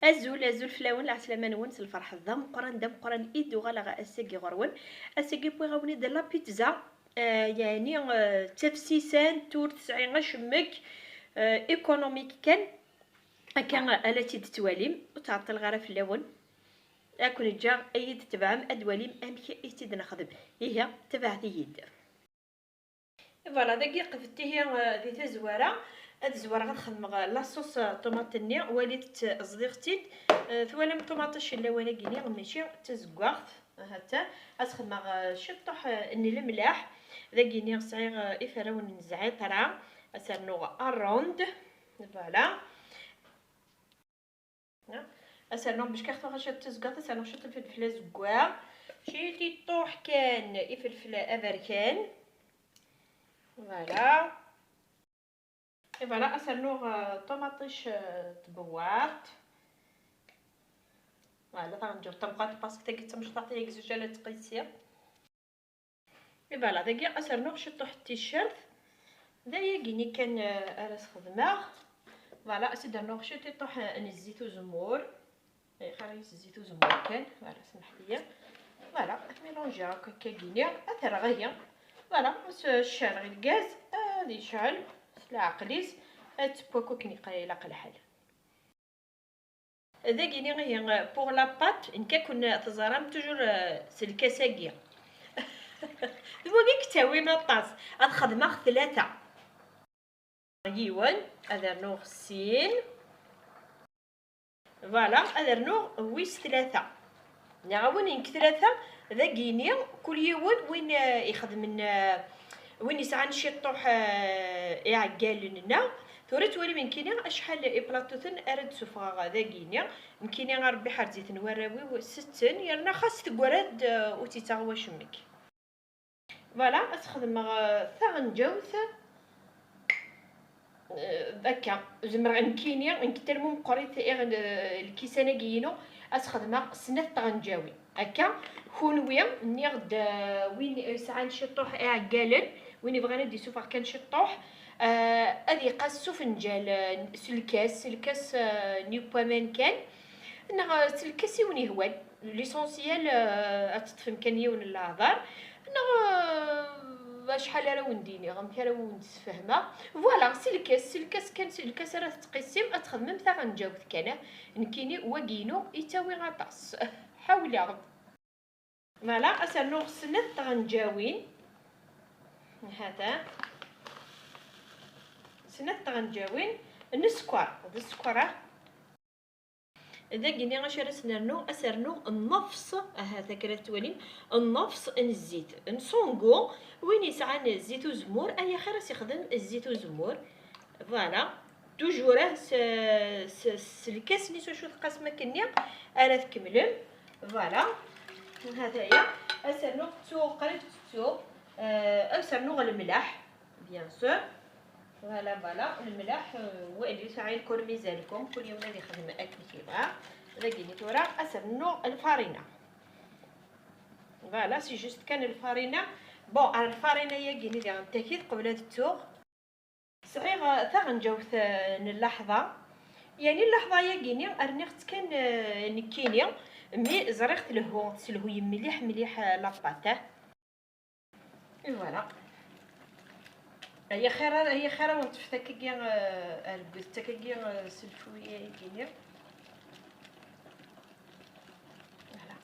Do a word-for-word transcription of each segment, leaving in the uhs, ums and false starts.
Azul, azul fell-awen, lɛeslama-nwen, s lferḥ d ameqqran, d ameqqran i d-uɣaleɣ ass-agi ɣur-wen. Ass-agi wwiɣ-awen-id la pizza, eh, yeɛni, eh, d tafsisant, ur tesɛi acemmek, eh, économique kan. Akka, eh, ala tt-id-tettwalim, ur ttɛeṭṭileɣ ara fell-awen. Ad ken-ǧǧeɣ ad iyi-d-tebɛem, ad twalim amek i tt-id-nexdem. Ihi, tebɛet-iyi-d. Voilà, dagi qbet ihi, eh, di tazwara. Ad zwareɣ ad xedmeɣ, eh, la sauce, eh, tomate-nni. Walit-tt, ẓdiɣ-tt-id. Eh, twalam ṭumaṭic n lawan-agi-nni, mačči d tazeggaɣt. Ahat ad xedmeɣ, eh, ciṭṭuḥ, eh, n lemlaḥ. Dagi-nni sɛiɣ, eh, iferrawen n zɛiṭra. Ad s-rnuɣ arrond. Voilà. As rnuɣ bac kextuɣ acu tezgaḍ, as rnuɣ ciṭ n ifelfel azeggaɣ, ciṭiṭuḥ kan ifelfel aberkan. Voilà. Et voilà, as rnuɣ, euh, ṭumaṭic, euh, tbewwaṭ. Voilà, taɣenǧawt tamqat, parce que tagi d tamecṭaḥt, yegzej ala tqisi. Et voilà, dagi as rnuɣ ciṭṭuḥ n ticcert. D ayagi-nni kan, euh, ara sxedmeɣ. Voilà, as rnuɣ ciṭṭuḥ, euh, n zzit uzemmur. Ayɣer ara yis zzit uzemmur kan? Voilà, smeḥ-iyi. Voilà, mélanger akk akka-gini. Ad t-rreɣ ihi. Voilà, as ccerreɣ i lgaz, ad yecɛel s leɛqel-is, ad teww akk akken ilaq lḥal. Dagini ihi, pour la pâte, nekk akken teẓram, toujours, euh, s lkas-agi. D wagi i yettawin aṭas. Ad xedmeɣ tlata. Yiwen, ad rnuɣ sin. Voilà, ad rnuɣ wis tlata. Nniɣ-awen nekk tlata, dagini, kul yiwen win, eh, ixedmen, eh, win yesɛan ciṭṭuḥ, eh, iɛeggalen-nneɣ. Tura twalim nekkini acḥal iplaṭuten ara d-sufɣeɣ dagini. Nekkini, a Rebbi ḥerz-iten warraw-iw, setten, yerna xas teggra-d, eh, ur tt-ittaɣ wacemmek. Voilà, ad sxedmeɣ, eh, taɣenǧawt. Eh, akka, zemreɣ nekkini, nekk talmu meqqrit iɣ-, eh, lkisan-agi-inu, ad sxedmeɣ snat tɣenǧawin. Akka, kunwi, nniɣ-d, eh, win yesɛan ciṭṭuḥ iɛeggalen, win yebɣan ad d-isuffeɣ kan ciṭṭuḥ, eh, ad iqas s ufenǧal, eh, s lkas, s lkas, eh, n waman kan, neɣ, eh, s lkas i wen-ihwan. L'essentiel, euh, ad teṭṭfem kan yiwen n leɛḍer, neɣ, euh, acḥal ara wen-d-iniɣ, amek ara wen-d-sfehmeɣ. Voilà, s lkas, s lkas kan, s lkas ara tettqissim, ad txedmem taɣenǧawt kan. Nekkini, wagi-inu, yettawi aṭas. Ḥawleɣ-d. Voilà, ad s-rnuɣ snat tɣenǧawin. Hata. Snat tɣenǧawin n sskeṛ. D sskeṛ, ah. Dagini acu ara s-nernu? Ad s-rnuɣ nnefṣ, ahat akka ara t-twalim, nnefṣ n zzit n sungu. Win yesɛan zzit uzemmur, ay axir ad s-ixdem zzit uzemmur. Voilà. Toujours, ah, s, s, s lkas-nni s wacu teqqasem akkenni ara tkemmlem. Voilà. Hataya. Ad s-rnuɣ, ttuɣ, qrib tettuɣ. Euh, ad s-rnuɣ lemlaḥ, bien sûr. Voilà, voilà, lemlaḥ, euh, wa ad yesɛi lkur mizalkum, kul yiwen ad ixdem akken yebɣa. Dagini tura, ad s-rnuɣ lfarina. Voilà, c'est juste kan lfarina. Bon, ar lfarina-yagi-ni diɣen takit qbel ad ttuɣ. Sɛiɣ, euh, taɣenǧawt, euh, n llaḥḍa. Yani llaḥḍa-yagi-ni rniɣ-tt kan, euh, nekkini, mi ẓriɣ tlehhu, teslehhu-yi mliḥ, mliḥ, euh, la pâte, ah. Et voilà. Ay axir, ay axir ad wen-ṭṭfet akkagi, euh, rguzet akkagi, euh, s lfuyi-agi-ni. Voilà.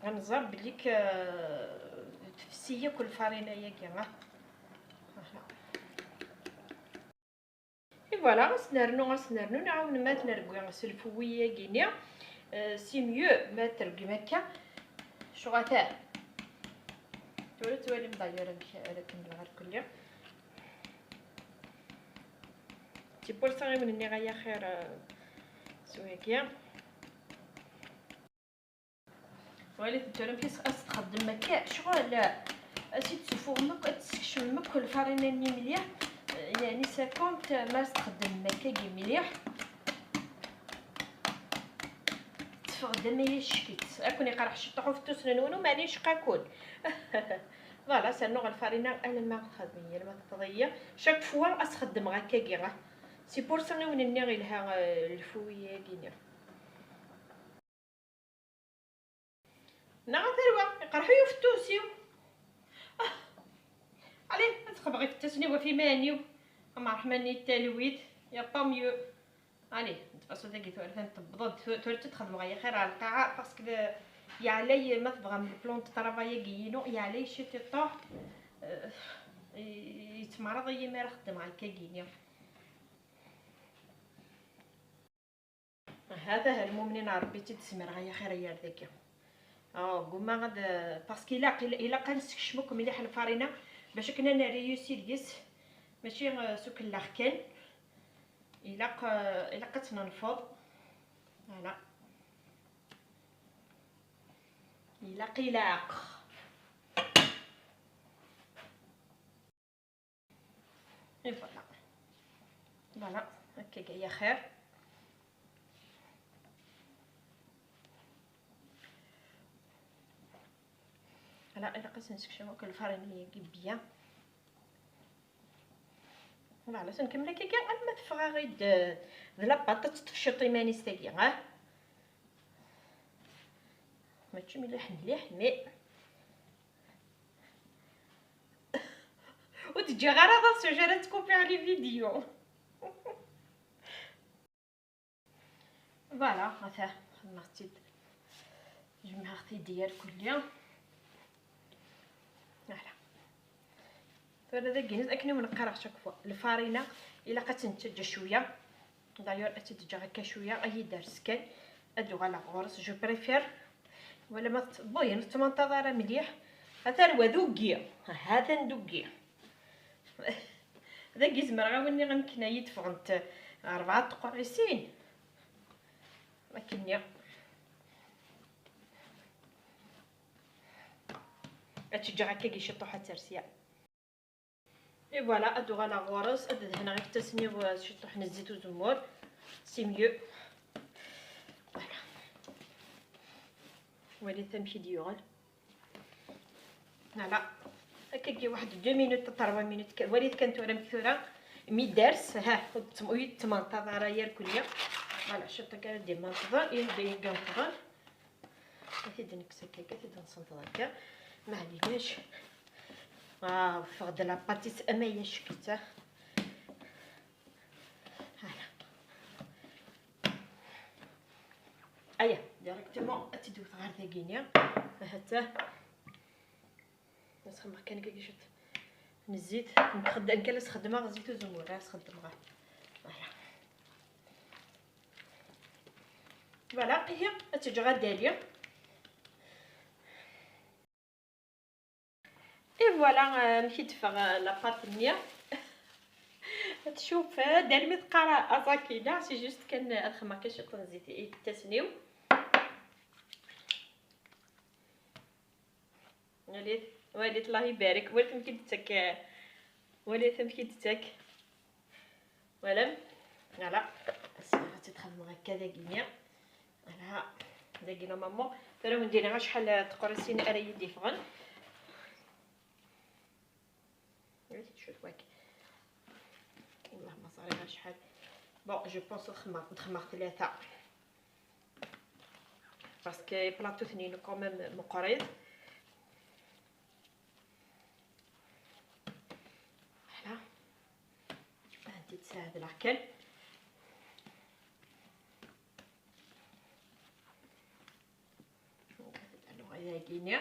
Ad nẓer belli k-, euh, tefsi yakk lfarina-agi, ah. Voilà. Et voilà, ad s-nernu, ad s-nernu, nɛawen ma t-nergwi s lfuwi-agi-ni. Euh, c'est mieux ma tergwim akka. Cɣatar. Tura twalim d'ailleurs amek ara kemmleɣ irkelli. Tiwwurt-a i wen-nniɣ ay axir, euh, s wagi. Walit tura amek as-, as-txeddem akka, ccɣel, as-id-tessuffuɣem akk, ad tessekcmem akk lfarina-nni mliḥ, yani cinquante, ma as-txeddmem akkagi mliḥ, teffeɣ-d am ay ackit. Ad ken-iqerḥ ciṭṭaḥ ufettus-nwen, umeɛna icqa-ken. Voilà, s-rnuɣ lfarina alamma txedem-iyi, alamma tefḍ-iyi. Chaque fois as-xeddmeɣ akkagi. C'est pour ça i wen-nniɣ yelha, euh, lfuyi-agi-nni. Neɣ a tarwa, iqerḥ-iyi ufettus-iw. Ah, allez, ad xedmeɣ ifettasen-iw ɣef iman-iw. Am ṛṛeḥma-nni n talwit, y a pas mieux. Allez, de toute façon, dagi tura atan tewweḍ-d, tu-, tura ad xedmeɣ ay axir ar lqaɛa, parce que yeɛlay, ma tebɣam le plan de travail-agi-inu, yeɛlay ciṭ iṭuḥ, euh, yettmeɛraḍ-iyi mi ara xeddmeɣ akka-gini. Hata ha lmumnin, Ṛebbi tt-id-semreɣ ay axir ay ar dagi. Ah, gumma ad, parce que ilaq, ilaq ad nessekcem akk mliḥ lfarina bac akken ad nreyusi deg-s, mačči, euh, s ukellex kan. Ilaq, euh, ilaq ad tt-nenfeḍ. Voilà. Ilaq, ilaq. Et voilà. Voilà, akka ay axir. Voilà, ilaq ad tt-nessekcem akk lfarina-agi bien. Voilà, ad tt-nkemmel akka, alma teffeɣ-aɣ-id d la pâte, ad teṭṭef ciṭ iman-is tagi, ah. Mačči mliḥ, mliḥ, mais ur d-ǧǧiɣ ara d asuj ara ttkupiɣ les vidéos. Voilà, ata xedmeɣ-tt-id, jemɛeɣ-t-id yerkulli. Voilà. Tura dagi, akken i wen-qqareɣ chaque fois, lfarina ilaq ad tt-nettaǧǧa cwiya. D'ailleurs, ad tt-id-ǧǧeɣ akka cwiya, ad iyi-d-ters kan, ad d-uɣaleɣ ɣur-s. Je préfère, wala ma tettebbuyen, ur tettmantaḍ ara mliḥ. A tarwa d uggi, ha-t-an d uggi. Dagi zemreɣ a wen-nniɣ amek ay d-ffɣent rebɛa teqrisin. Akken-nni. Ad tt-ǧǧeɣ akkagi ciṭuḥ ad ters ya. Et voilà, ad uɣaleɣ ɣur-s, ad dehneɣ ifettasen-iw s ciṭuḥ n zzit uzemmur. C'est mieux. Voilà. Walit amek i d-yuɣal. Voilà. Akkagi waḥed deux minutes, trois minutes kan. Walit kan tura amek tura. Mi dars, ha, ur yettmantaḍ ara yerkulli. Voilà, ciṭuḥ kan ad d-imanteḍ, i d-iganteḍ. Ad t-id-nekkes akka, ad t-id-nsenṭeḍ akka. Maɛligac. Ah, ffeɣ-d la pâte-is ama yac-itt. Voilà. Aya, directement ad tt-id-wteɣ ɣer dagini. Ahat. Ad sxedmeɣ kan akka ciṭ n zzit. Nxeddem kan, ad sxedmeɣ zzit uzemmur, ad sxedmeɣ. Voilà. Voilà, ihi ad tt-ǧǧeɣ ad d-tali. Et voilà, euh, amek i d-teffeɣ, euh, la pâte-nni. Tcuf, euh, d almi teqqar aẓakina, c'est juste kan, euh, ad xedmeɣ kan ciṭ n zzit i ifettasen-iw. Walit, walit, Allah ibarek. Walit amek i d-tettak, euh, walit amek i d-tettak. Voilà. Voilà. Ass-a ad tt-xedmeɣ akka dagini. Voilà. Dagi normalement. Tura wen-d-iniɣ acḥal teqrisin ara yi-d-iffɣen. Cwiṭ wakk. Wallah ma ẓriɣ acḥal. Bon, je pense ad xedmeɣ, ad xedmeɣ tlata. Parce que plateau-tnin quand même meqqrit. Voilà. Ad tent-id-sɛedleɣ kan. Dagini,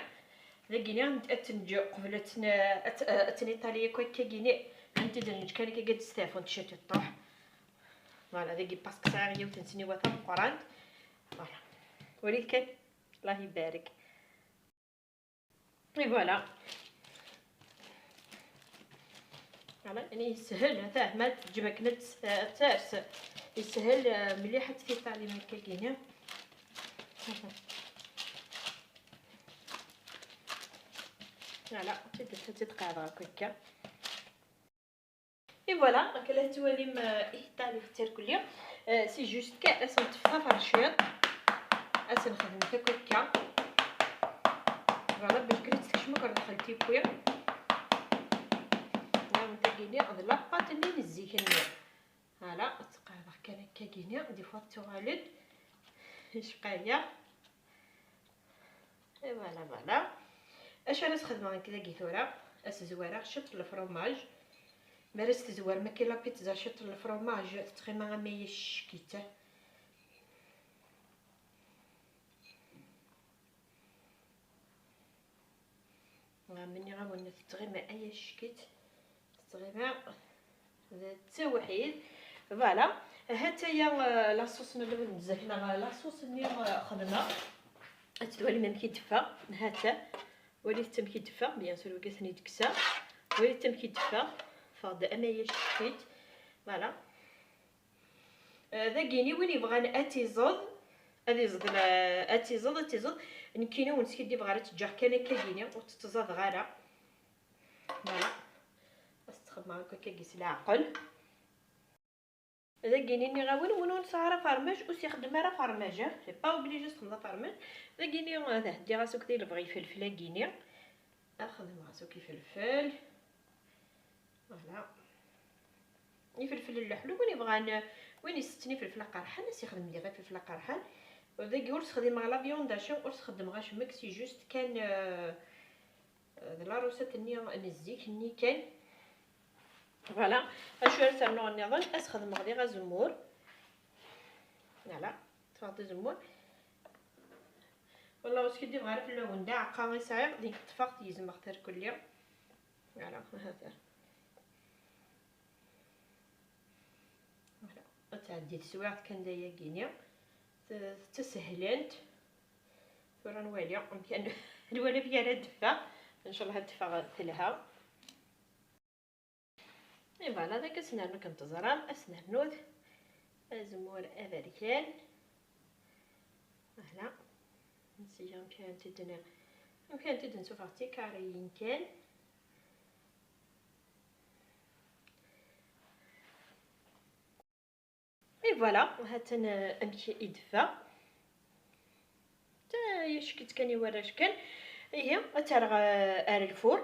dagini ad tt-neǧǧ qbel ad tt-, ad tt-, ad tt-niṭali akk akkagini. Ad tent-id-neǧǧ kan akka ad d-steɛfunt ciṭ iṭuḥ. Voilà, dagi parce que sɛiɣ yiwet n tniwa tameqqrant. Voilà. Walit kan. Allah ibarek. Et voilà. Voilà, يعني يسهل، هذا ما تجمع كنت تارس. يسهل، آه، مليحة في التعليم هكا كاينة. Voilà, تقعد هكا. Et voilà, donc la تواليم، آه، إيه تاع الفطير كليا. آه، c'est juste كأس نطفى فرشيط. أس نخدم هكا. Voilà، باش كريت تكشمك راه دخلتي بويا. لا، نتا كيني هاد لاباط اللي نزيك النار. Voilà, ad tt-qeɛdeɣ kan akka-gini, des fois tettuɣal-d. Icqa-ya. Et voilà, voilà. Acu ara sxedmeɣ nekk dagi tura? Ad s-zwareɣ ciṭ n lefromaj. Mi ara s-tezwarem akka la pizza ciṭ n lefromaj, tettɣima am ay ccekit. Nniɣ-awen tettɣima ay ccekit. Tettɣima d ttawḥid. Voilà. Hataya, euh, la sauce n lwen n zzak, neɣ la sauce-nni, euh, xedmeɣ. Ad twalim amek i d-teffeɣ. Hata. Walit amek i d-teffeɣ. Bien sûr, wagi ad ten-id-kkseɣ. Walit amek i d-teffeɣ. Teffeɣ-d am ay ccekit. Voilà. Euh, dagini, win yebɣan ad t-iẓeḍ, ad iẓeḍ la-, ad t-iẓeḍ, ad t-iẓeḍ. Nekkini ur skiddibeɣ ara, tt-ǧǧeɣ kan akka-gini, ur tt-ttẓadeɣ ara. Voilà. Ad s-tt-xedmeɣ akk akkagi s leɛqel. Dagini nniɣ-awen, win ur nesɛi ara fermaj, ur s-ixeddem ara fermaj, eh? C'est pas obligé ad s-txedmeḍ afermaj. Dagini, ad heddiɣ-as akk di lebɣi ifelfel-agini. Ad xedmeɣ-as akk ifelfel. Voilà. Ifelfel n leḥlu, win yebɣan, win isetten ifelfel aqerḥan, ad s-ixdem diɣ ifelfel aqerḥan. Dagi ur sxedmeɣ la viande hachée, ur sxedmeɣ acemma, c'est juste kan, euh, d la recette-nni n zik-nni kan. Voilà. Acu ara s-rnuɣ nniḍen? Ad s-xedmeɣ diɣ azemmur. Voilà. Ṭṭfeɣ-d azemmur. Wallah, ur skiddibeɣ ara fell-awen, d aɛeqqa i sɛiɣ, din ṭṭfeɣ-t, gezmeɣ-t irkelli. Voilà, hata. Voilà. Ad tɛeddi teswiɛt kan d ayagi-ni. T-, d tasehlent. Tura nwali amek ara, nwali amek ara d-teffeɣ. Ncallah ad d-teffeɣ telha. Et voilà, dagi ad s-nernu kan teẓram, ad s-nernu azemmur aberkan. Voilà. Nsiya amek ara tent-id-, amek ara tent-id-nessufeɣ d tikariyin kan. Et voilà, ha-tt-an, euh, amek i d-teffeɣ. Ta, ya ccekit kan i warrac kan. Ihi, ad tt-rreɣ, euh, ar lfur.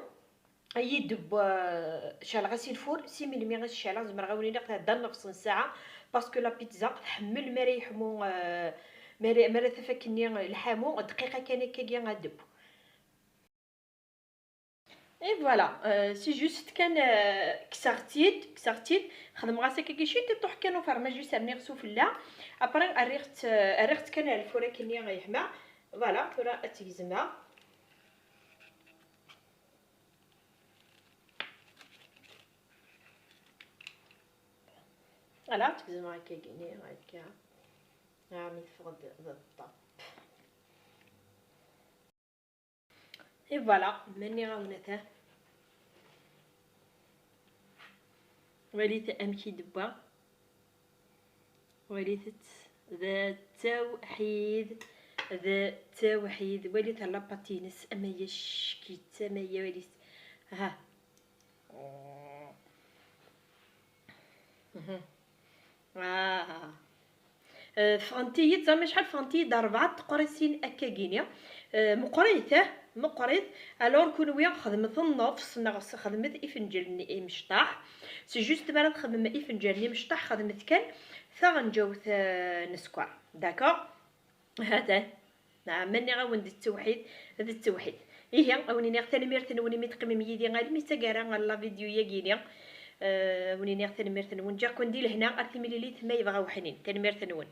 Ad iyi-d-, euh, ceɛleɣ-as i lfur, si melmi i s-ceɛleɣ, zemreɣ ad wen-iniɣ tɛedda nneɣs n ssaɛa, parce que la pizza tḥemmel mi ara yeḥmu, euh, mi ara, mi ara taf akkenni lḥamu, dqiqa kan akkagi ad d-teww. Et voilà, euh, c'est juste kan, euh, kkseɣ-tt-id, kkseɣ-tt-id, xedmeɣ-as akkagi ciṭ, iṭuḥ kan ufermaj, juste rniɣ sufella. Après, rriɣ-tt, euh, rriɣ-tt kan ar lfur akkenni yeḥma. Voilà, tura ad tt-gezmeɣ. Voilà, ad tt-gezmeɣ akkagi-ni, akka. Ah, mi teffeɣ-d d ṭṭap. Et voilà, ma nniɣ-awen ata. Walit amek i d-tewwa. Walit-tt. D ttawḥid. D ttawḥid. Walit la pâte-ines. Ama ya ccekit. Ama ya walit. Ha. Mhm. Ah. Euh, ffɣent-iyi-d, ẓer acḥal ffɣent-iyi-d, rebɛa teqrisin akkagini. Euh, meqqrit, eh, meqqrit. Alors, kunwi xedmet nnefs, neɣ s-, xedmet ifenǧalen imecṭaḥ. C'est juste mi ara txedmem ifenǧalen imecṭaḥ, xedmet kan taɣenǧawt, euh, n sskeṛ. D'accord? Hatan. Nɛam, ma nniɣ-awen d ttewḥid, d ttewḥid. Ihi, a wen-iniɣ tanemmirt-nwen imi teqqimem yid-i almi d taggara n la vidéo-yagi-ni. Euh, a wen-iniɣ tanemmirt-nwen. Ǧǧiɣ-ken di lehna, ar timlilit ma yebɣa uḥnin. Tanemmirt-nwen.